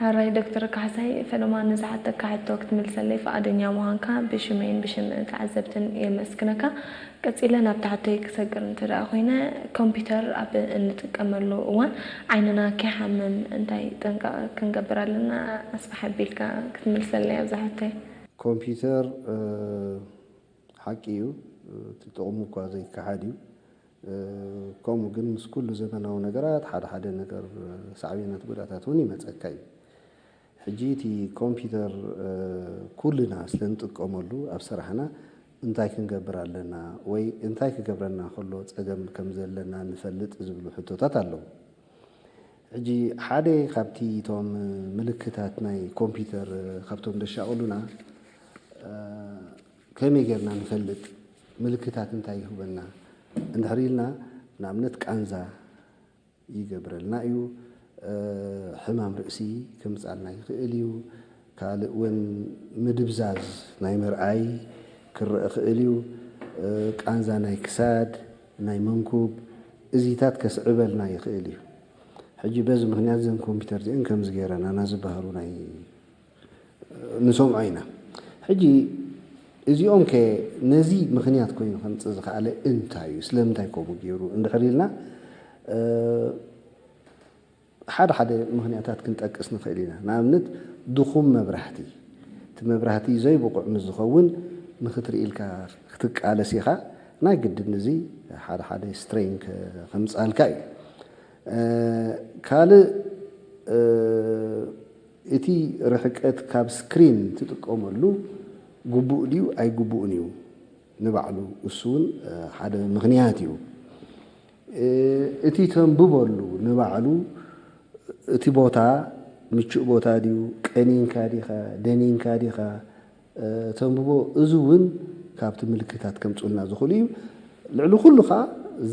ሕራይ ዶክተር ካሕሳይ፣ ፈለማ ንዝሓተካ ሕቶ ክትምልሰለይ ፍቓደኛ ምዃንካ ብሽመይን ብሽም ተዓዘብትን የመስግነካ። ቀጺለ ናብታ ሕቶይ ክሰግር እንተ ደኣ ኮይነ፣ ኮምፒውተር ኣብ እንጥቀመሉ እዋን ዓይንና ከይሓምም እንታይ ጥንቃቐ ክንገብር ኣለና? ኣስፍሕ ኣቢልካ ክትምልሰለይ ኣብዛ ሕቶይ። ኮምፒውተር ሓቂ እዩ፣ እቲ ጥቕሙ እኳ ዘይከሓድ እዩ። ከምኡ ግን ምስ ኩሉ ዘመናዊ ነገራት ሓደ ሓደ ነገር ሳዕቤናት ጉድኣታት እውን ይመፀካ እዩ። ሕጂ እቲ ኮምፒውተር ኩልና ስለንጥቀመሉ ኣብ ስራሕና እንታይ ክንገብር ኣለና ወይ እንታይ ክገብረና ከሎ ፀገም ከም ዘለና ንፈልጥ ዝብሉ ሕቶታት ኣለዉ። ሕጂ ሓደ ካብቲ እቶም ምልክታት ናይ ኮምፒውተር ካብቶም ደሻቕሉና ከመይ ጌርና ንፈልጥ? ምልክታት እንታይ ይህበና? እንድሕር ኢልና ንኣብነት ቃንዛ ይገብረልና እዩ። ሕማም ርእሲ ክምፃልና ይኽእል እዩ። ካልእ እውን ምድብዛዝ ናይ ምርኣይ ክረአ ይኽእል እዩ። ቃንዛ ናይ ክሳድ፣ ናይ መንኩብ፣ እዚታት ከስዕበልና ይኽእል እዩ። ሕጂ በዚ ምክንያት ዘን ኮምፒውተር እዚአን ከምዚ ገይረናና ዝበሃሉ ናይ ንሰምዖ ኢና። ሕጂ እዚኦም ከ ነዚ ምክንያት ኮይኑ ከምፅእ ዝኸኣለ እንታይ እዩ? ስለምንታይ ከምኡ ገይሩ እንድሕር ኢልና ሓደ ሓደ ምክንያታት ክንጠቅስ ንኽእል ኢና። ንኣብነት ድኹም መብራህቲ፣ እቲ መብራህቲ ዘይብቑዕ ምስ ዝኸውን ንኽትርኢ ኢልካ ክትቃለስ ኢኻ። ናይ ግድን እዚ ሓደ ሓደ ስትሬን ከምፃልካ እዩ። ካልእ እቲ ርሕቀት ካብ ስክሪን ትጥቀመሉ ግቡእ ድዩ ኣይግቡእን እዩ ንባዕሉ፣ እሱ እውን ሓደ ምኽንያት እዩ። እቲ ተንብበሉ ንባዕሉ እቲ ቦታ ምቹእ ቦታ ድዩ፣ ቀኒንካ ዲኻ፣ ደኒንካ ዲኻ፣ ተንብቦ፣ እዚ እውን ካብቲ ምልክታት ከምፁልና ዝኽእሉ እዩ። ልዕሊ ኩሉ ከዓ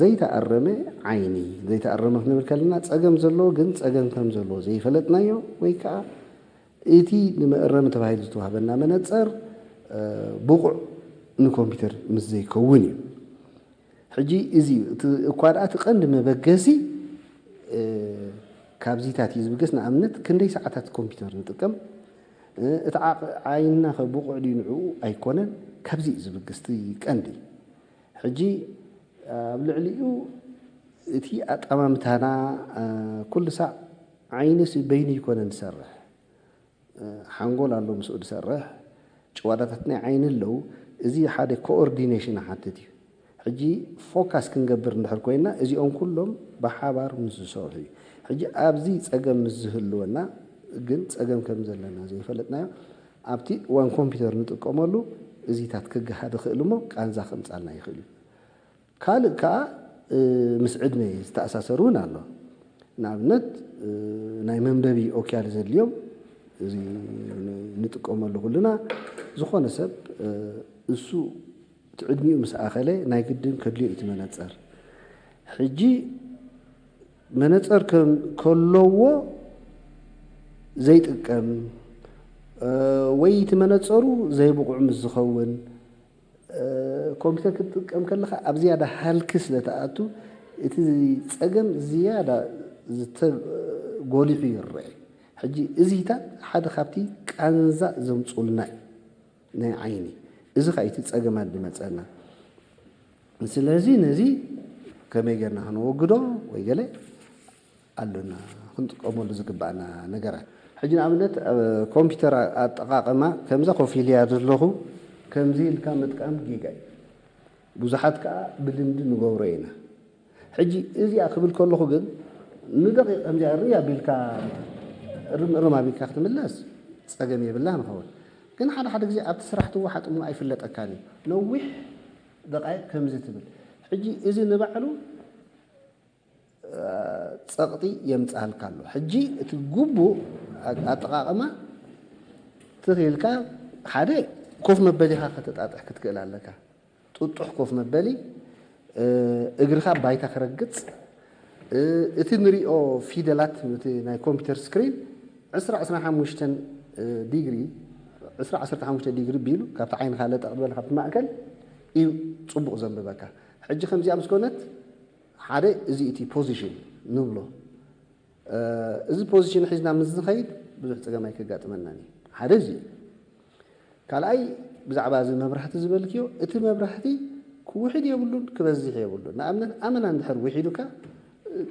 ዘይተኣረመ ዓይኒ፣ ዘይተኣረመ ክንብል ከለና ፀገም ዘለዎ ግን ፀገም ከም ዘለዎ ዘይፈለጥናዮ ወይ ከዓ እቲ ንመእረሚ ተባሂሉ ዝተዋህበና መነፀር ብቑዕ ንኮምፒውተር ምስ ዘይከውን እዩ። ሕጂ እዚ እዩ እቲ እኳ ደኣ እቲ ቀንዲ መበገሲ ካብዚታት እዩ ዝብገስ። ንኣብነት ክንደይ ሰዓታት ኮምፒውተር ንጥቀም፣ እቲ ዓይንና ከ ብቑዕ ድዩ ንዕኡ ኣይኮነን፣ ካብዚ እዩ ዝብገስ እቲ ቀንዲ። ሕጂ ኣብ ልዕሊኡ እቲ ኣጠማምታና ኩሉ ሳዕ ዓይንስ በይኑ ይኮነን ዝሰርሕ፣ ሓንጎል ኣሎ ምስኡ ዝሰርሕ፣ ጭዋዳታት ናይ ዓይኒ ኣለዉ። እዚ ሓደ ኮኦርዲኔሽን ይሓትት እዩ። ሕጂ ፎካስ ክንገብር እንድሕር ኮይና እዚኦም ኩሎም ብሓባር ምስ ዝሰርሑ እዩ። ሕጂ ኣብዚ ፀገም ምስ ዝህልወና ግን ፀገም ከም ዘለና ዘይፈለጥናዮ ኣብቲ እዋን ኮምፒውተር ንጥቀመሉ እዚታት ክገሃድ ይኽእል እሞ ቃንዛ ከምፃልና ይኽእል እዩ። ካልእ ከዓ ምስ ዕድመ ዝተኣሳሰር እውን ኣሎ። ንኣብነት ናይ መንበቢ ኦክያል ዘድልዮም እዚ ንጥቀመሉ ኩልና ዝኾነ ሰብ እሱ እቲ ዕድሚኡ ምስ ኣኸለ ናይ ግድን ከድልዮ እዩ እቲ መነፀር። ሕጂ መነፀር ከለዎ ዘይጥቀም ወይ እቲ መነፀሩ ዘይብቑዕ ምስ ዝኸውን ኮምፒውተር ክትጥቀም ከለኻ ኣብ ዝያዳ ሃልኪ ስለ ትኣቱ እቲ ፀገም ዝያዳ ጎሊሑ ይረአ። ሕጂ እዚታት ሓደ ካብቲ ቃንዛ ዘምፁልና እዩ ናይ ዓይኒ። እዚ ከዓ እቲ ፀገማት ዝመፀና። ስለዚ ነዚ ከመይ ጌርና ከነወግዶ ወይ ገለ ኣሎና ክንጥቀመሉ ዝግባኣና ነገራት። ሕጂ ንኣብነት ኮምፒውተር ኣጠቃቅማ ከምዛ ኮፍ ኢልያ ዘለኹ ከምዚ ኢልካ ምጥቃም ጌጋ እዩ። ብዙሓት ከዓ ብልምዲ ንገብሮ ኢና። ሕጂ እዚኣ ክብል ከለኹ ግን ንደቂቕ ከምዚኣ ርእ ኣቢልካ እርም እርም ኣቢልካ ክትምለስ ፀገም የብላ ንኸውን። ግን ሓደ ሓደ ግዜ ኣብቲ ስራሕ ትወሓጥ እሞ ኣይፍለጠካን እዩ። ነዊሕ ደቃይቅ ከምዚ ትብል። ሕጂ እዚ ንባዕሉ ፀቕጢ የምፅኣልካ ኣሎ። ሕጂ እቲ ግቡእ ኣጠቃቕማ ትኽኢልካ ሓደ ኮፍ መበሊኻ ከተጣጥሕ ክትክእል ኣለካ። ጥጡሕ ኮፍ መበሊ እግርኻ ባይታ ክረግፅ እቲ ንሪኦ ፊደላት እቲ ናይ ኮምፒውተር ስክሪን ዕስራ ዕስራ ሓሙሽተ ዲግሪ ዕስራ ዓሰርተ ሓሙሽተ ዲግሪ ቢሉ ካብቲ ዓይንኻ ለጠቕ ዝበለ ካብቲ ማእከል እዩ ፅቡቕ ዘንብበካ። ሕጂ ከምዚኣ ምስ ኮነት ሓደ እዚ እቲ ፖዚሽን ንብሎ እዚ ፖዚሽን ሒዝና ምስ ዝኸይድ ብዙሕ ጸገም ኣይከጋጥመናን እዩ። ሓደ እዚ እዩ። ካልኣይ፣ ብዛዕባ እዚ መብራህቲ ዝበልክዮ፣ እቲ መብራህቲ ክውሕድ የብሉን፣ ክበዝሕ የብሉን። ንኣብነት ኣመና እንድሕር ውሒዱካ፣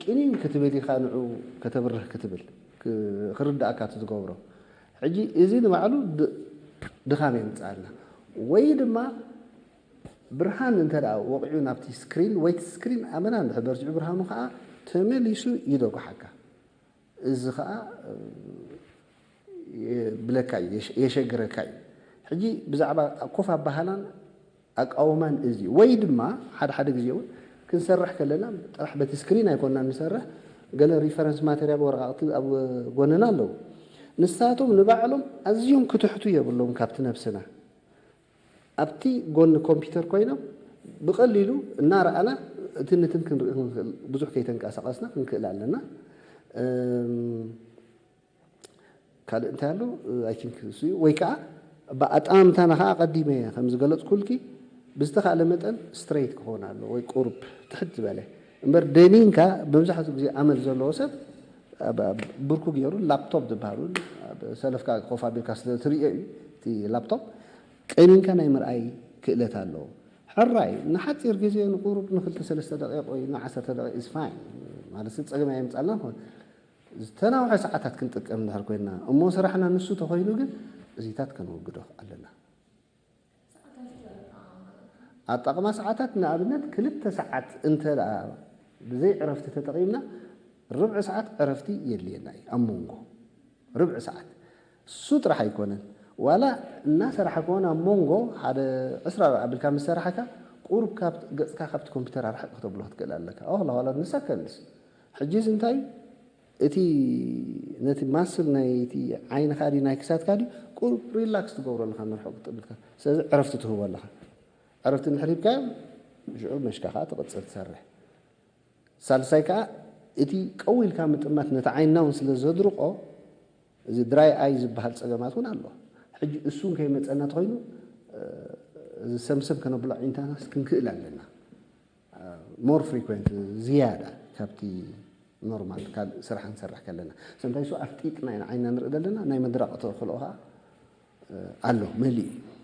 ቂኒን ክትብል ኢኻ ንዑ ከተብርህ ክትብል፣ ክ-፣ ክርዳእካ እቲ ዝገብሮ። ሕጂ እዚ ንባዕሉ ድ-፣ ድኻም የምጽኣልና። ወይ ድማ ብርሃን እንተ ደኣ ወቒዑ ናብቲ ስክሪን፣ ወይ እቲ ስክሪን ኣመና እንድሕር በርቲዑ ብርሃኑ ከኣ ተመሊሱ ይደጉሓካ። እዚ ከኣ የብለካ እዩ፣ የሸ-፣ የሸግረካ እዩ። ሕጂ ብዛዕባ ኮፍ ኣባሃላን ኣቃውማን እዚ፣ ወይ ድማ ሓደ ሓደ ግዜ እውን ክንሰርሕ ከለና ጥራሕ በቲ ስክሪን ኣይኮንና ንሰርሕ፣ ገለ ሪፈረንስ ማተርያል ወረቓቕቲ ኣብ ጎንና ኣለዉ። ንሳቶም ንባዕሎም ኣዝዮም ክትሕቱ የብሎም ካብቲ ነብስና። ኣብቲ ጎኒ ኮምፒውተር ኮይኖም ብቐሊሉ እናረኣና እትንትን ክንርኢ ክንክእል፣ ብዙሕ ከይተንቀሳቐስና ክንክእል ኣለና። እም፣ ካልእ እንታይ ኣሎ? I think እሱ እዩ። ወይ ከዓ ብኣጠማምታና ከዓ ኣቐዲመ ከም ዝገለፅኩልኪ ብዝተኻእለ መጠን ስትሬት ክኸውን ኣሎ ወይ ቁሩብ ትሕት ዝበለ። እምበር ደኒንካ መብዛሕትኡ ግዜ ኣመል ዘለዎ ሰብ ኣብ፣ ኣብ ብርኩ ገይሩ ላፕቶፕ ዝበሃሉ ኣብ ሰለፍካ ኮፍ ኣቢልካ ስለ ትርእዮ እዩ እቲ ላፕቶፕ ቀኒንካ ናይ ምርኣይ ክእለት ኣለዎ። ሕራይ ንሓፂር ግዜ ንቁሩብ ንክልተ ሰለስተ ደቂቕ ወይ ንዓሰርተ ደቂቕ is fine ማለት ጸገም ኣየምጻልና። ዝተናውሐ ሰዓታት ክንጥቀም እንድሕር ኮይንና እሞ ስራሕና ንሱ ተኾይኑ ግን እዚታት ከነወግዶ ኣለና። ኣጠቕማ ሰዓታት ንኣብነት ክልተ ሰዓት እንተ ደኣ ብዘይ ዕረፍቲ ተጠቒምና ርብዒ ሰዓት ዕረፍቲ የድልየና እዩ ኣብ መንጎ። ርብዒ ሰዓት እሱ ጥራሕ ኣይኮነን። ዋላ እናሰራሕካ እውን ኣብ መንጎ ሓደ ዕስራ ኣቢልካ ምስ ሰራሕካ ቁሩብ ካብ ገጽካ ካብቲ ኮምፒውተር ኣርሕቕ ክተብሎ ክትክእል ኣለካ። ኦህ ለዋላ ንሳ ከልስ። ሕጂ እዚ እንታይ እዩ? እቲ ነቲ ማስል ናይቲ ዓይንኻ ድዩ ናይ ክሳድካ ድዩ ቁሩብ ሪላክስ ትገብሮ ኣለኻ ንርሕቕ ክትጥብልካ። ስለዚ ዕረፍቲ ትህቦ ኣለኻ። ዕረፍቲ እንድሕር ሂብካዮ ሽዑ መሽካ ከዓ ትቕጽል ትሰርሕ። ሳልሳይ ከዓ እቲ ቀው ኢልካ ምጥማት ነቲ ዓይንና እውን ስለ ዘድርቆ እዚ ድራይ ኣይ ዝበሃል ጸገማት እውን ኣሎ። ሕጂ እሱ ከይመጸና ተኾይኑ እዚ ሰምሰም ከነብሎ ኣዒንታናስ ክንክእል ኣለና። ሞር ፍሪኩንት ዝያዳ ካብቲ ኖርማል ካልእ ስራሕ ንሰርሕ ከለና ሰምታይ እሱ ኣፍጢጥና ኢና ዓይንና ንርኢ ዘለና ናይ ምድራቕ ተኽእሎ ከዓ ኣሎ መሊኡ እዩ።